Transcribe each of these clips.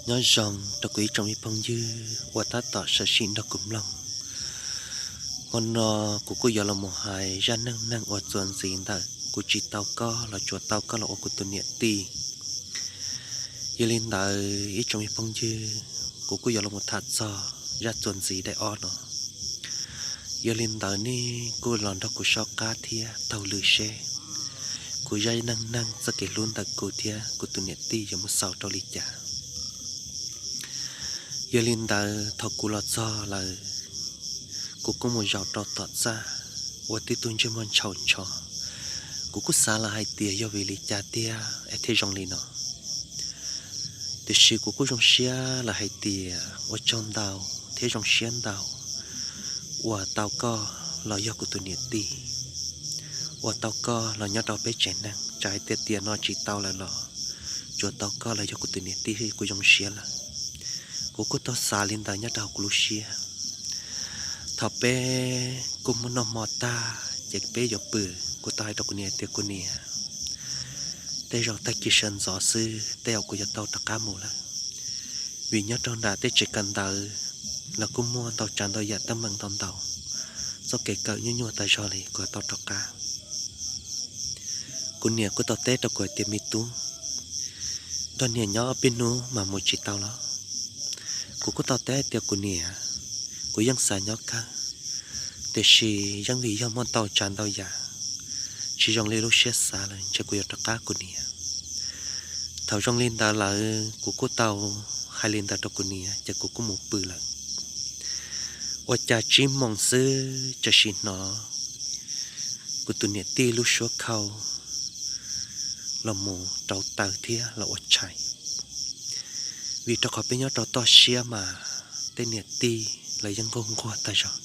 Nyob zoo rau kuv ib tsoom me phooj ywg uas tab tom sawv tsees nrog kuv mloog. Hmo no kuv kuj yuav los mus hais zaj neej neeg uas txuas ntxiv ntawm kuv tsis tau koj los tsuas tau koj los ua kuv tus niam tij. Yog li ntawd ib tsoom me phooj ywg, kuv kuj yuav los mus tham txog zaj txuas ntxiv daim ob no. Yog li ntawd nej kuj los nrog kuv soj qab thiab taug lw seb kuv zaj neej neeg txoj kev hlub ntawm kuv thiab kuv tus niam tij yuav mus xaus rau li cas. Yog li ntawd thaum kuv los txog lawm, kuv kuj mus zaum rau tom txaj ua tib tug ntsej muag ntshaus ntsho. Kuv kuj xav lawm hais tias yog vim li cas tiag es thiaj zoo li no. Tiam sis kuv kuj zoo siab lawm hais tias ua tsaug ntau thiab zoo siab ntau uas tau koj los yog kuv tus niam tij, uas tau koj los nyob rau peb tsev neeg. Txawm hais tias tiam no tsis tau lawm los tsuas tau koj los yog kuv tus niam tij kuv zoo siab lawm. Kuv kuj tau xav li ntawd nyob rau hauv kuv lub siab. Thaum peb kuj muab noj hmo tag ces peb yuav pw, kuv tau hais rau kuv niam tias, kuv niam, tej zaum tag kis sawv ntxov xwb tej zaum kuv yuav tau rov qab mus lawm, vim nyob rau nram tej tsev kawm ntawv los kuj muaj ntau tsav ntau yam teeb meem ntau ntau, txoj kev kawm nyuaj nyuaj tas zog li, kuv yuav tau rov qab. Kuv niam kuj tau teb rau kuv hais tias, me tub, nrog niam nyob ob peb hnub mas mus tsis tau los? Kuv kuj tau teb tias, kuv niam, kuv yeej xav nyob kawg, tiam sis yeej vim yog muaj ntau tsav ntau yam tsis zoo li lub siab xav lawm, ntshe kuv yuav rov qab kuv niam. Thaum zoo li ntawd lawm kuv kuj tau hais li ntawd rau kuv niam ces kuv kuj mus pw lawm. Ua cas tsib moos xwb tam sim hnov kuv tus niam tij lub suab khau los mus rauv taws thiab los ua tshais. Vim rau qhov peb nyob rau toj siab mas tej niam tij lawv yeej nquag nquag tag zog.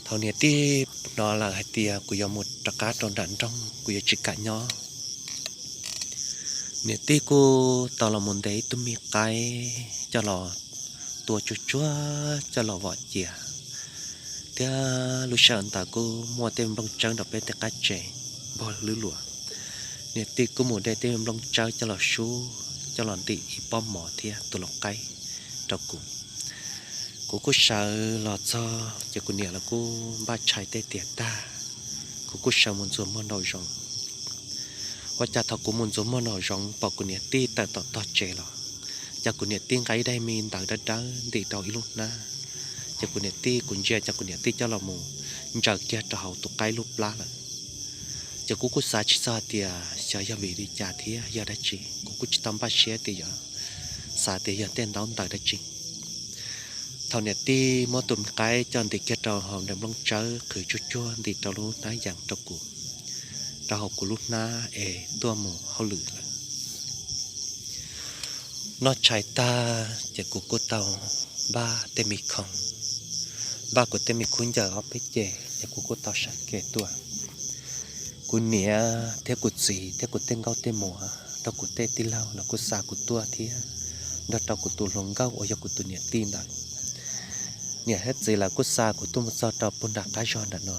Thaum niam tij hnov lawm hais tias kuv yuav mus rov qab rau nram nroog, kuv yuav tsis kam nyob, niam tij kuj tau los mus ntes ib tug me qaib coj los tua tsuag tsuag coj los vom cia, thiab lub sij hawm ntawd kuj muaj tej nplooj tsawb nrog peb tej qab tsev npog lwb luas. Niam tij kuj mus de tej nplooj tsawb coj los sub coj los ntim ib pob mov thiab tus lau qaib rau kuv. Kuv kuj sawv los txog ces kuv niam los kuj npaj tshais tej tiav tag, kuv kuj sawv mus ntxuas muag nraum zoov. Ua cas thaum kuv mus ntxuas muag nraum zoov pom kuv niam tij tawm tom tog tsev los, cas kuv niam tij nqa ib daim me ntawv dawb dawb ntim rau ib lub hnab, ces kuv niam tij, kuv ntsia cas kuv niam tij coj los mus ntsaws kiag rau hauv tus qaib lub plab lawm. Ces kuv kuj xav tsis txog hais tias xyov yog vim li cas thiab yog dab tsi, kuv kuj tsis tau npaj siab tias yog, xav tias yog tej ntaub ntawv dab tsi. Thaum niam tij muab tus me qaib coj ntim kiag rau hauv nplooj tsawb qhwv tsuag tsuag ntim rau lub hnab yees rau kuv, rau hauv kuv lub hnab es tuaj mus hauj lwm lawm. Noj tshais tag ces kuv kuj tau npaj tej me khoom, npaj kuv tej me khaub ncaws ob peb ce, ces kuv kuj tau sawv kev tuaj. Kuv niam thiab kuv txiv thiab kuv tej nkauj tej muam, rau kuv tej tij laug los kuj xa kuv tuaj thiab, nrog rau kuv tus hluas nkauj uas yog kuv tus niam tij ntawd. Niam thiab txiv lawv kuj xa kuv tuaj mus txog rau puag nram qab zog nram no,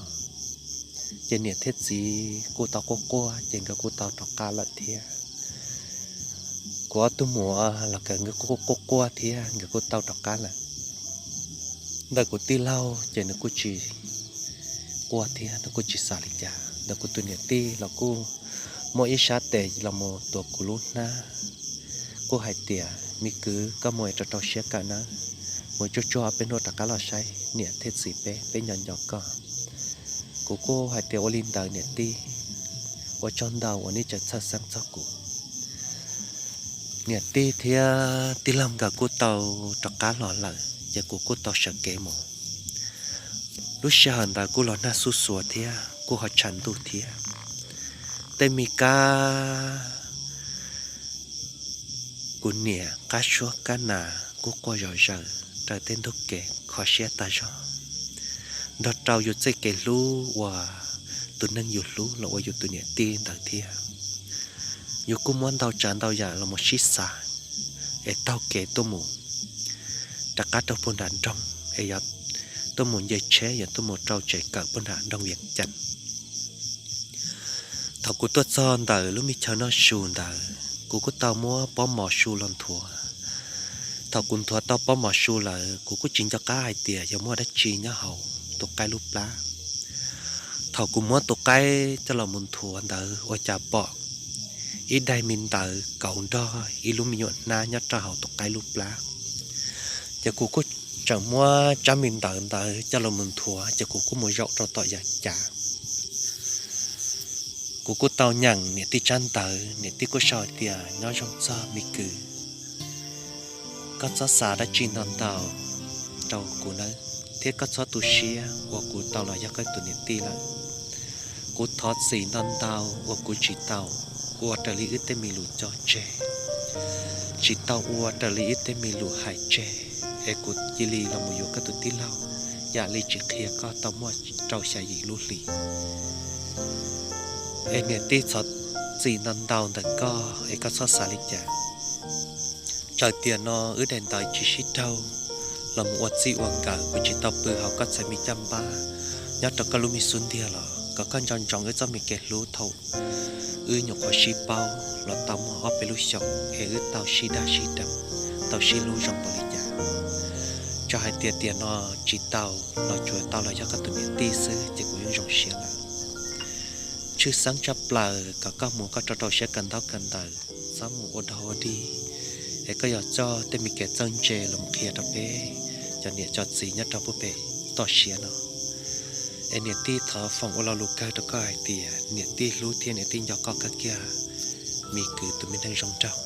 ces niam thiab txiv kuj tau quaj quaj ces nkawd kuj tau rov qab lawm thiab. Kuv ob tug muam los nkawd kuj quaj quaj thiab nkawd kuj tau rov qab lawm. Ntawm kuv tij laug ces nws kuj tsis quaj thiab nws kuj tsis xav li cas. Ntawm kuv tus niam tij los kuj muaj ib sab tes los mus tuav kuv lub hnab, kuj hais tias, me kwv, koj mus es rau rau siab kawm nawb, mus tsuag tsuag ob peb hnub rov qab los saib niam thiab txiv peb, peb nco nco koj. Kuv kuj hais tias, ua li ntawd niam tij, ua tsaug ntau uas nej tseem txhawj xeeb txog kuv. Niam tij thiab tij laug nkawd kuj tau rov qab los lawm ces kuv kuj tau sawv kev mus. Lub sij hawm ntawd kuj los nag xuj xuav thiab kuj ho tshav ntuj thiab. Tej me kab kuv niam qab suab kab nas kuj quaj zom zaws raws tej ntug kev kho siab tag zog, nrog rau yus txoj kev hlub uas tus neeg yus hlub los ua yus tus niam tij ntawd thiab. Yus kuj muab ntau tsav ntau yam los mus sib xav es taug kev tuaj mus rov qab rau puag nram nroog es yog tuaj mus nce tsheb yog tuaj mus rau tsev kawm puag nram nroog Vias Cas. Thaum kuv tuaj txog ntawm lub me chaw noj su ntawd Kuv kuj tau muab pob mov su los nthuav. Thaum kuv nthuav tau pob mov su lawm, kuv kuj tsis nco qab hais tias yog muaj dab tsi nyob hauv tus qaib lub plab. Thaum kuv muab tus qaib coj los mus nthuav ntawd ua cas pom ib daim me ntawv kauv nrog ib lub me nyuam hnab nyob rau hauv tus qaib lub plab. Ces kuv kuj tseem muab tsab me ntawv ntawd coj los mus nthuav, ces kuv kuj mus zaum rau tom yav cav. Kuv kuj tau nyeem niam tij tsab ntawv, niam tij kuj sau tias, nyob zoo txog me kwv, koj txhob xav dab tsi ntau ntau rau kuv nawb, thiab koj txhob tu siab uas kuv tau los yog koj tus niam tij lawm. Kuv thov txim ntau ntau uas kuv tsis tau ua raws li wb tej me lus cog tseg, tsis tau ua raws li wb tej me lus hais tseg, es kuv cia li los mus yuav koj tus tij laug, yam li tsis qhia koj tau muaj rau xya yim lub hlis. Es niam tij thov txim ntau ntau ntawm koj, es koj txhob xav li cas. Txawm tiam no wb daim ntawv tsis sib raug los mus ua txij ua nkawm, kuv tsis tau pw hauv koj txhais me caj npab nyob rau koj lub me xub ntiag los, kom koj nco ntsoov wb txoj me kev hlub thaum wb nyuam qhuav sib paub los tau muaj ob peb lub xyoos, es wb tau sib dag sib deev, tau sib hlub zoo npaum li cas. Txawm hais tias tiam no tsis tau, los tsuas tau los yog koj tus niam tij xwb ces kuv yeej zoo siab lawm. Tshwj xeeb tshaj plaws kom koj mus koj rau rau siab kawm ntaub kawm ntawv, txhob mus ua dog ua dig, es koj yog coj tej me kev txawj ntse los qhia rau peb cov niam cov txiv nyob rau puag pem toj siab no. Es niam tij thov foom ua lo lus kawg rau koj hais tias niam tij hlub thiab niam tij nco koj kawg kiag, me kwv tus me neeg zoo nraug.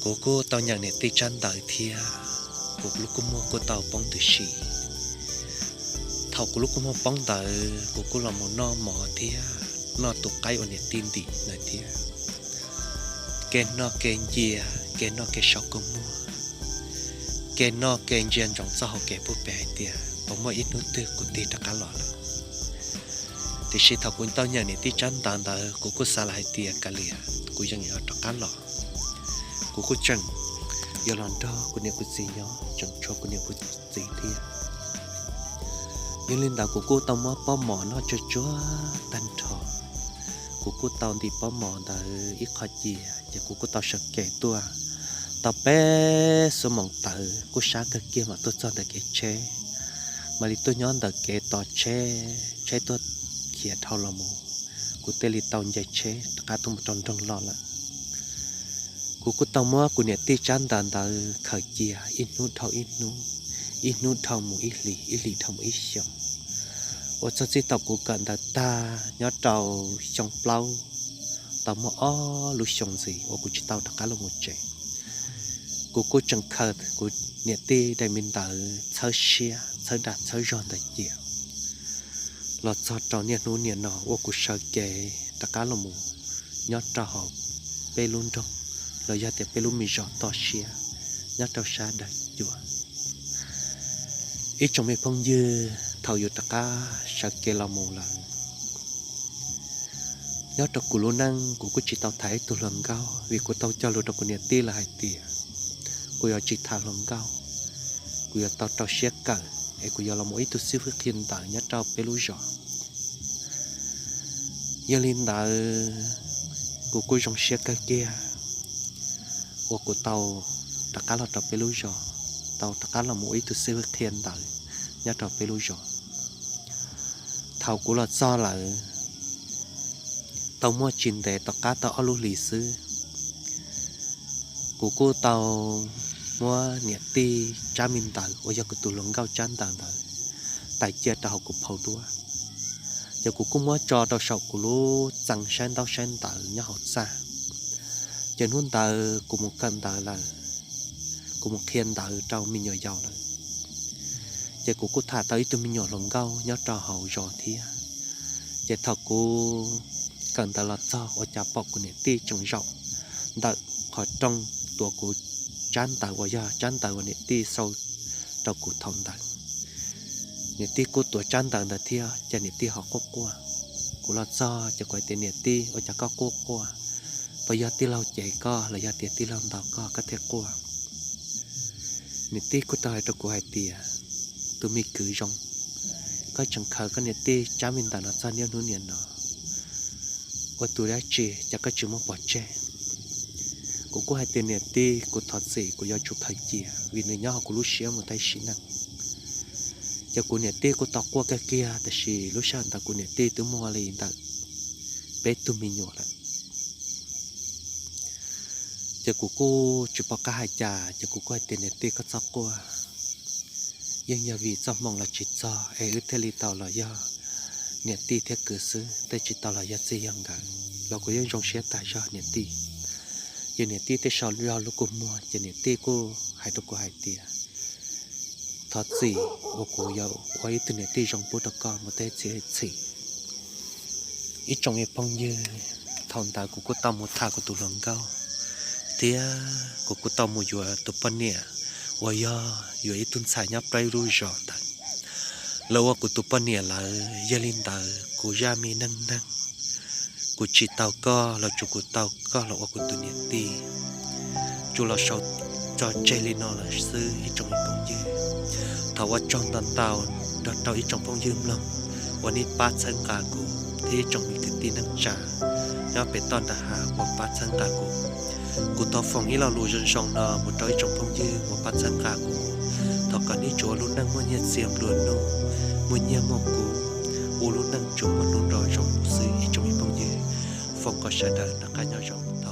Kuv kuj tau nyeem niam tij tsab ntawv thiab, kuv lub kua muag kuj tau poob ntws si. Thaum kuv lub kua muag poob ntawd, kuv kuj los mus noj mov thiab noj tus qaib uas niam tij ntim ntawd thiab. Kev noj kev ncia, kev noj kev so kua muag, kev noj kev ntsia ntsoov txoj hau kev puag pem hais tias puas muaj ib hnub twg kuv tig rov qab los lawm. Tiam sis thaum kuv tau nyeem niam tij tsab ntawv ntawd, kuv kuj xav lawm hais tias kav liam, kuv yeej yuav rov qab los. Kuv kuj tseem yuav los nrog kuv niam kuv txiv nyob, tseem tshuav kuv niam kuv txiv thiab. Yog li ntawd kuv kuj tau muab pob mov noj tsuag tsuag tag nrho. Kuv kuj tau ntim pob mov ntawd ib qho cia, ces kuv kuj tau sawv kev tuaj. Tau peb xuab moos tawv kuj sab kawg kiag mam tuaj txog ntawm kev tsheb, mam li tuaj nyob ntawm kev tos tsheb, tsheb tuaj khiav dhau los mus, kuv thiaj li tau nce tsheb rov qab tuaj mus rau nroog Loj lawm. Kuv kuj tau muab kuv niam tij tsab ntawv ntawd khaws cia ib hnub dhau ib hnub, ib hnub dhau mus ib hlis, ib hlis dhau mus ib xyoos, ua txog txij thaum kuv kawm ntawv tag nyob rau xyoo plaub, tau muaj ob lub xyoo ntxiv uas kuv tsis tau rov qab los mus tsev. Kuv kuj tseem khaws kuv niam tij daim me ntawv txhawb siab txhawb dag txhawb zog ntawd cia, los txog rau niaj hnub niaj no uas kuv sawv kev rov qab los mus nyob rau hauv peb lub nroog los yog tias peb lub me zos toj siab nyob rau sab dawm cuam. Ib tsoom me phooj ywg, thaum yus rov qab sawv kev los mus lawm, nyob rau kuv lub neej kuv kuj tsis tau tham ib tug hluas nkauj, vim kuv tau cog lus rau kuv niam tij lawm hais tias kuv yuav tsis tham hluas nkauj, kuv yuav tau rau siab kawm es kuv yuav los mus ib tug xib fwb qhia ntawv nyob rau peb lub zos. Yog li ntawd, kuv kuj zoo siab kawg kiag uas kuv tau rov qab los rau peb lub zos, tau rov qab los mus ua ib tug xib fwb qhia ntawv nyob rau peb lub zos. Thaum kuv los txog lawm, tau muaj tsis ntev tom qab tau ob lub hlis xwb, kuv kuj tau muab niam tij tsab me ntawv uas yog kuv tus hluas nkauj tsab ntawv ntawd tais cia rau hauv kuv phau duab. Ces kuv kuj muab tso rau saum kuv lub txee saib ntaub saib ntawv nyob hauv txaj. Ces hnub ntawd kuv mus kawm ntawv lawm, kuv mus qhia ntawv rau me nyuam yaus lawm. Ces kuv kuj tham tau ib tug me nyuam hluas nkauj nyob rau hauv zos thiab. Ces thaum kuv kawm ntawv los txog ua cas pom kuv niam tij tseem zaum ntawm qhov rooj tuav kuv tsab ntawv uas yog tsab ntawv uas niam tij sau rau kuv thaum ntawd. Niam tij kuj tuav tsab ntawv ntawd thiab, ces niam tij ho quaj quaj. Kuv los txog ces kuv hais tias, niam tij, ua cas koj quaj quaj? Puas yog tij laug cem koj los yog tias tij laug ntaus koj koj thiaj quaj? Niam tij kuj tau hais rau kuv hais tias, tus me kwv zoo, koj tseem khaws koj niam tij tsab me ntawv no txog niaj hnub niam no, ua tus dab tsi cas koj tsis muab pov tseg? Kuv kuj hais tias niam tij, kuv thov txim, kuv yuav tsum khaws cia vim nws nyob hauv kuv lub siab mus tag sim neej. Ces kuv niam tij kuj tau quaj kiag kiag, tab sis lub sij hawm ntawd kuv niam tij twb muaj li ntawm peb tug me nyuam lawm. Ces kuv kuj tsis pom qab hais cas, ces kuv kuj hais tias niam tij, koj txhob quaj, yeej yog vim txoj hmoo los tsis txog es wb thiaj li tau los yog niam tij thiab kwv xwb, thiaj tsis tau los yog txij yog nkawm los kuv yeej zoo siab tas zog niam tij. Ces niam tij thiaj sau zog lub kua muag, ces niam tij kuj hais rau kuv hais tias thov txim uas kuv yuav ua ib tug niam tij zoo pub rau koj mus tag txij txhis. Ib tsoom me phooj ywg, thaum ntawd kuv kuj tau mus tham kuv tus hluas nkauj, thiab kuv kuj tau mus yuav tus poj niam uas yog yuav ib tug ntxhais nyob plaub lub zos ntawd los ua kuv tus poj niam lawm. Yog li ntawd kuv zaj me neej neeg, kuv tsis tau koj los tsuas kuv tau koj los ua kuv tus niam tij, tsuas los sau tso tseg li no lawm xwb ib tsoom me phooj ywg. Thov ua tsaug ntau ntau nrog rau ib tsoom phooj ywg mloog uas nej pab txhawb nqa kuv thiab ib tsoom me kwv tij neej tsa nyob pem toj nram hav uas pab txhawb nqa kuv. Kuv thov foom ib lo lus zoo zoo no mus rau ib tsoom phooj ywg uas pab txhawb nqa kuv. Thov kom nej tsuas ua lub neej muaj nyiaj txiag nplua nuj, muaj nyiaj muaj kub, ua lub neej tsuas muaj hnub nyoog zoo xwb ib tsoom me phooj ywg. Foom kom sawv daws noj qab nyob zoo.